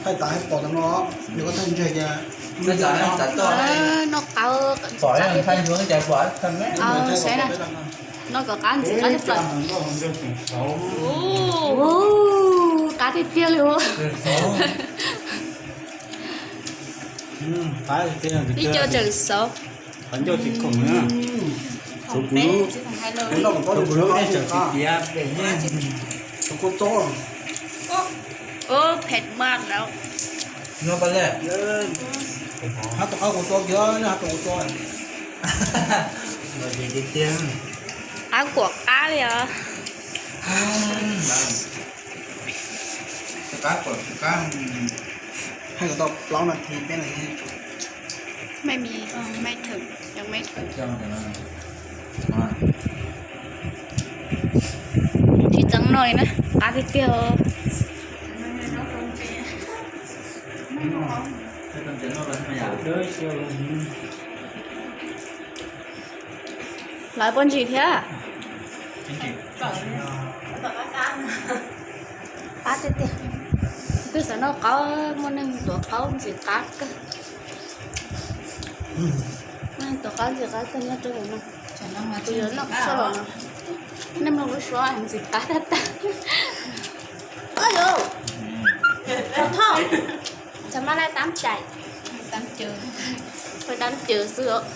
Thaij tas pom tau no, yog koj thaij ntseg ces noj qab. Saib na, noj kom qab ntxim qab tshaj plaws. Qab tiag tiag li. Ib co tseem xauv. Qhov ncauj tsis khoom na. Kuv lub, kuv lub tseem tiav tiav pem ne. Ub, phem maj lawm. Nyob pab lej. Hab tus qab kuv tua kiag, nyob hab tus kuv tua. Qab kuam qab li os. Qab kuam qab. Hab tau plaub nas this peb nas this. Mej me, mej thwm, cov mej thwm. Tsis txeev noj li na, qab tiag tiag. Lawv pob ntsis thiab. Qab tiag tiag. Twb xav noj qaub, muaj neeg tuav qaub ntxim qab kawg. Muaj neeg tuav qaub ntxim qab kawg nyob rau hauv no. Kuv yuav noj soj los no. Nej mloog lub suab ntxim qab tag tag. Oj yus, thoj, thoj, thov maj laj tab cais, tab cws, tab cws xwb os.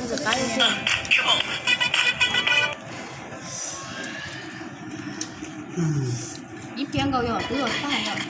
Ntxim qab tiag. Ib phiab nkaus yog twb los tag lawm.